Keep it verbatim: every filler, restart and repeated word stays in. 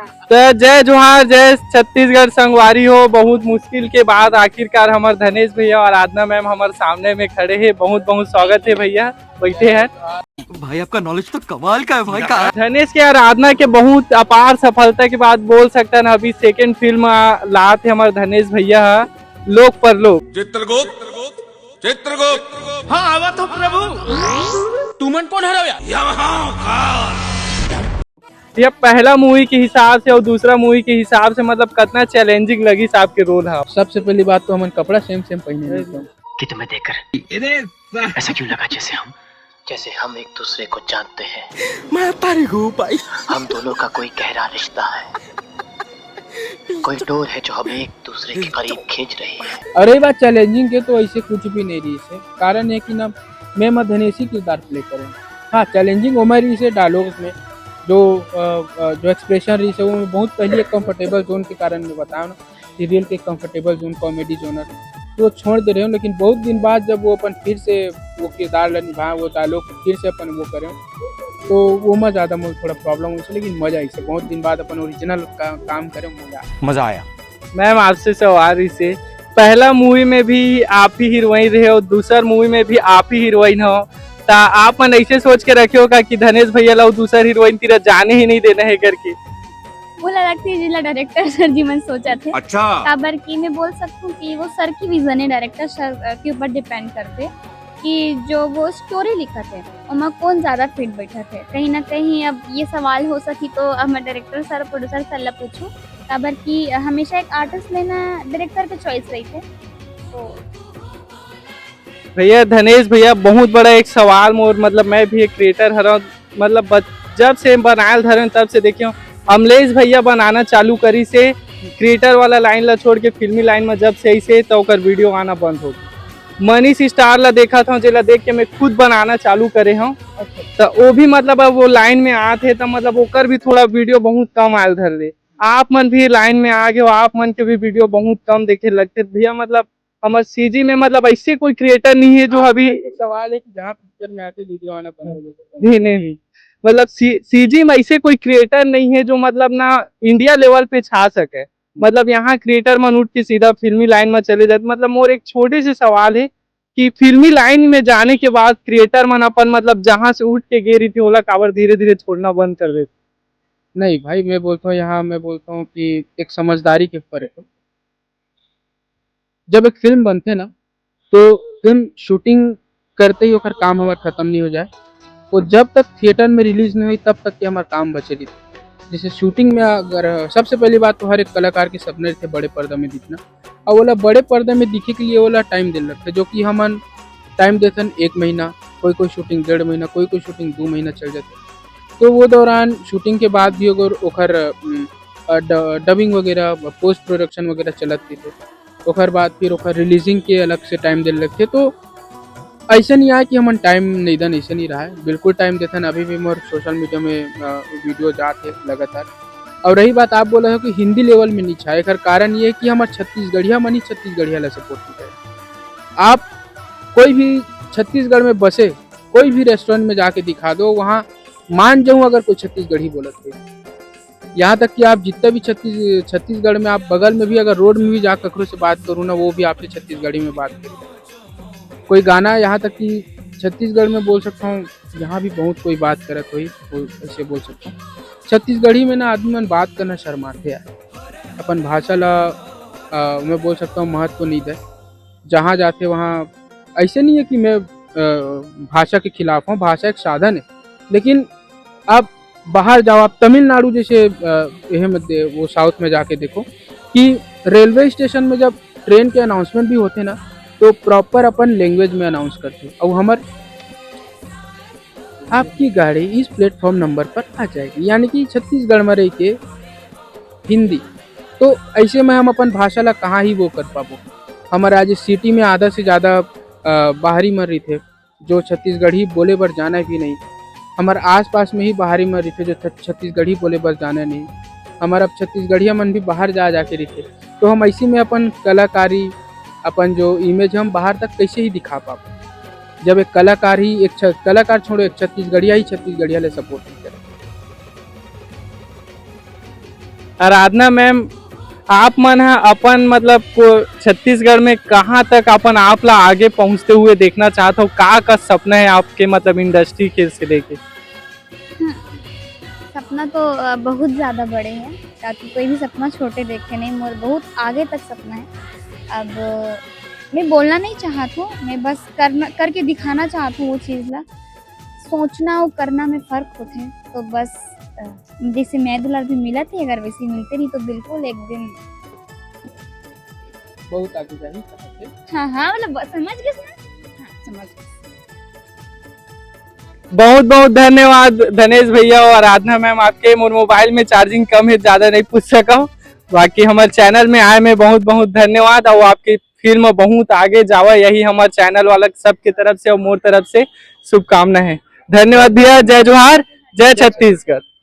तो जय जोहार, जय छत्तीसगढ़ संगवारी हो। बहुत मुश्किल के बाद आखिरकार हमर धनेश भैया और आराधना मैम हमर सामने में खड़े हे। बहुत बहुत स्वागत हे भैया, बैठे हैं। भाई, आपका नॉलेज तो कमाल का है भाई। का धनेश के आराधना के बहुत अपार सफलता के बाद बोल सकता है ना, अभी सेकंड फिल्म आ, लात है हमारे धनेश भैया है, लोक परलोक। चित्रगुप्त, चित्रगुप्त। हाँ, आवा तो प्रभु। तुमन कौन हरव यार? यहाँ का। ये पहला मूवी के हिसाब से और दूसरा मूवी के हिसाब से, मतलब, कितना चैलेंजिंग लगी साहब के रोल है। सबसे पहली बात तो हमन कपड़ा सेम सेम पहने नहीं थे। कि तुम्हें देखकर ऐसा क्यों लगा जैसे हम जैसे हम एक दूसरे को जानते हैं। मैं तारी हूँ भाई। हम दोनों का कोई गहरा रिश्ता है, कोई डोर है जो हमें एक दूसरे के करीब खींच रही है। अउ रही बात चैलेंजिंग के, तो ऐसे कुछ भी नहीं रहिस हे। कारण ये कि ना, मैं मधनेसी किरदार प्ले करें। हाँ, चैलेंजिंग ओमा रहिस हे डायलॉग्स में, जो अ, अ, जो एक्सप्रेशन रहिस हे, वो मैं बहुत पहले एक कंफर्टेबल जोन के कारण मैं बताया ना, सीरियल के कंफर्टेबल जोन, कॉमेडी जोनर, तो छोड़ दे रहे हूँ। लेकिन बहुत दिन बाद जब वो अपन फिर से वो किरदार ला निभाए, वो डायलॉग फिर से अपन वो करें, तो वो में ज़्यादा मुझे थोड़ा प्रॉब्लम होइस हे। लेकिन मज़ा आइस हे, बहुत दिन बाद अपन ओरिजिनल का, काम करें, मज़ा। मज़ा आया। मैम, आपसे सवाल इसे, पहला मूवी में भी आप ही हीरोइन रहे हो, दूसर मूवी में भी आप ही हीरोइन हो, ता आप मन ऐसे सोच के रखे हो का कि धनेश भैया ला दूसर हीरोइन तीरा जाने ही नहीं देना है करके? मोला लगथे जेला डायरेक्टर सर जी मन सोचत हे। अच्छा। काबर कि मैं बोल सकथूं कि वो सर की विजन है, डायरेक्टर सर, अ, के ऊपर डिपेंड करथे कि जो वो स्टोरी लिखत हे, ओमा कौन ज्यादा फिट बैठत हे। कहीं ना कहीं अब ये सवाल हो सकी तो अब मैं डायरेक्टर सर, प्रोड्यूसर सर ला पूछूं, काबर कि हमेशा एक आर्टिस्ट लेना डायरेक्टर के चॉइस रहिथे। तो भैया, धनेश भैया, बहुत बड़ा एक सवाल मोर, मतलब, मैं भी एक क्रिएटर हरव, मतलब, बच-, जब से बनायल धरेन, तब से देखियो, अमलेश भैया बनाना चालू करिस हे, क्रिएटर वाला लाइन ला छोड़ के फिल्मी लाइन में जब से आइस हे, तो ओकर वीडियो आना बंद हो गया। मनीष स्टार ला देखत हव, जेला देख के मैं खुद बनाना चालू करे हव, तो वो भी, मतलब, अब वो लाइन में आत हे, तो, मतलब, ओकर भी थोड़ा वीडियो बहुत कम आयल धर ले। आप मन भी लाइन में आ गए हो, आप मन के भी वीडियो बहुत कम देखे लगथे भैया, मतलब, हमर सीजी में, मतलब, ऐसे कोई क्रिएटर नहीं है जो अभी एक सवाल है कि जहाँ पिक्चर में आते वीडियो आना बंद हो जाता है। नहीं, नहीं, नहीं। मतलब, सी-, सीजी में ऐसे कोई क्रिएटर नहीं है जो, मतलब, ना इंडिया लेवल पे छा सके। मतलब, यहाँ क्रिएटर मन उठ के सीधा फिल्मी लाइन में चले जाते। मतलब, मोर एक छोटे से सवाल है कि फिल्मी लाइन में जाने के बाद क्रिएटर मन अपन, मतलब, जहाँ से उठ के गे रही थी, ओला काबर धीरे-धीरे छोड़ना बंद कर देते? नहीं भाई, मैं बोलता हूँ, यहाँ मैं बोलता हूँ कि एक समझदारी के ऊपर है। जब एक फिल्म बनथे ना, तो फिल्म शूटिंग करते ही ओकर काम हमर खत्म नहीं हो जाए। वो जब तक थिएटर में रिलीज नहीं हुई, तब तक के हमर काम बचे रहिथे। जैसे शूटिंग में अगर, सबसे पहली बात तो हर एक कलाकार के सपने रहिथे बड़े पर्दा में दिखना, और ओला बड़े पर्दा में दिखे के लिए ओला टाइम देना लगथे, जो कि हमन टाइम देथन एक महीना, कोई कोई शूटिंग डेढ़ महीना, कोई कोई शूटिंग दो महीना चल जाथे। तो वो दौरान शूटिंग के बाद भी अगर ओखर, उम, अ, ड-, डबिंग वगैरह, पोस्ट प्रोडक्शन वगैरह चलत रहिथे, ओखर बाद फिर ओखर रिलीजिंग के अलग से टाइम देने लगथे। तो ऐसे नहीं आए कि हमन टाइम नहीं दन, ऐसे नहीं रहा है, बिल्कुल टाइम देथन। अभी भी मोर सोशल मीडिया में, अ, वीडियो जात हे लगातार। और रही बात आप बोले हो कि हिंदी लेवल में नहीं छाए, एकर कारण ये है कि हमर छत्तीसगढ़िया मन ही छत्तीसगढ़िया ला सपोर्ट नहीं करे। आप कोई भी छत्तीसगढ़ में बसे कोई भी रेस्टोरेंट में जाके दिखा दो, वहाँ मान जाऊँ अगर कोई छत्तीसगढ़ी बोलत है। यहाँ तक कि आप जितना भी छत्तीस-, छत्तीसगढ़ में आप बगल में भी अगर रोड में भी जा ककरो से बात करूँ ना, वो भी आपसे छत्तीसगढ़ी में बात करेगा। कोई गाना यहाँ तक कि छत्तीसगढ़ में बोल सकता हूँ, यहाँ भी बहुत कोई बात करत होई, वो ऐसे बोल सकता हूँ। छत्तीसगढ़ी में ना आदमी मन बात करना शर्माथे यार, अपन भाषा ला, अ, मैं बोल सकता हूँ महत्व नहीं दे। जहाँ जाते वहाँ, ऐसे नहीं है कि मैं, अ, भाषा के खिलाफ हूँ, भाषा एक साधन है, लेकिन आप बाहर जाओ, आप तमिलनाडु जैसे, अ, यह मत दे, वो साउथ में जाके देखो कि रेलवे स्टेशन में जब ट्रेन के अनाउंसमेंट भी होते ना, तो प्रॉपर अपन लैंग्वेज में अनाउंस करते। और हमर आपकी गाड़ी इस प्लेटफॉर्म नंबर पर आ जाएगी, यानी कि छत्तीसगढ़ में रह के हिंदी। तो ऐसे में हम अपन भाषा ला कहाँ ही वो कर पाबो। हमर आज सिटी में आधा से ज़्यादा, अ, बाहरी मन रहिथे, जो छत्तीसगढ़ी बोले बर जाना भी नहीं। हमर आसपास में ही बाहरी मन रहिथे, जो छ-, छत्तीसगढ़ी बोले बर जाना नहीं। हमर अब छत्तीसगढ़िया मन भी बाहर जा जाके रहिथे, तो हम ऐसे में अपन कलाकारी, अपन जो इमेज हम बाहर तक कैसे ही दिखा पाबो, जब एक कलाकार ही एक छ-, कलाकार छोड़ो, एक छत्तीसगढ़िया ही छत्तीसगढ़िया ले सपोर्ट नहीं करे। आराधना मैम, आप मन ह अपन मतलब को छत्तीसगढ़ में कहाँ तक अपन आप ला आगे पहुँचते हुए देखना चाहत हो? का का सपना है आपके मतलब इंडस्ट्री के से लेके? सपना तो अ, बहुत ज़्यादा बड़े हैं, ताकि कोई भी सपना छोटे देखे नहीं। मोर बहुत आगे तक सपना है। अब मैं बोलना नहीं चाहत हूँ, मैं बस करना, करके दिखाना चाहत हूँ वो चीज़ ला। सोचना और करना में फ़र्क होते हैं, तो बस अ, जैसे मैं दुलार भी मिला थी, अगर वैसे मिलते नहीं तो बिल्कुल एक दिन। बहुत आगे जाही चाहत हे। हाँ हाँ, मतलब समझ गए ना? हाँ, समझ गए। बहुत बहुत धन्यवाद धनेश भैया और आराधना मैम, आपके मोर मोबाइल में चार्जिंग कम है, ज्यादा नहीं पूछ सका हूँ। बाकी हमारे चैनल में आए में बहुत बहुत धन्यवाद और आपकी फिल्म बहुत आगे जावा, यही हमारे चैनल वाला सबके तरफ से और मोर तरफ से शुभकामना है। धन्यवाद भैया, जय जोहार, जय छत्तीसगढ़।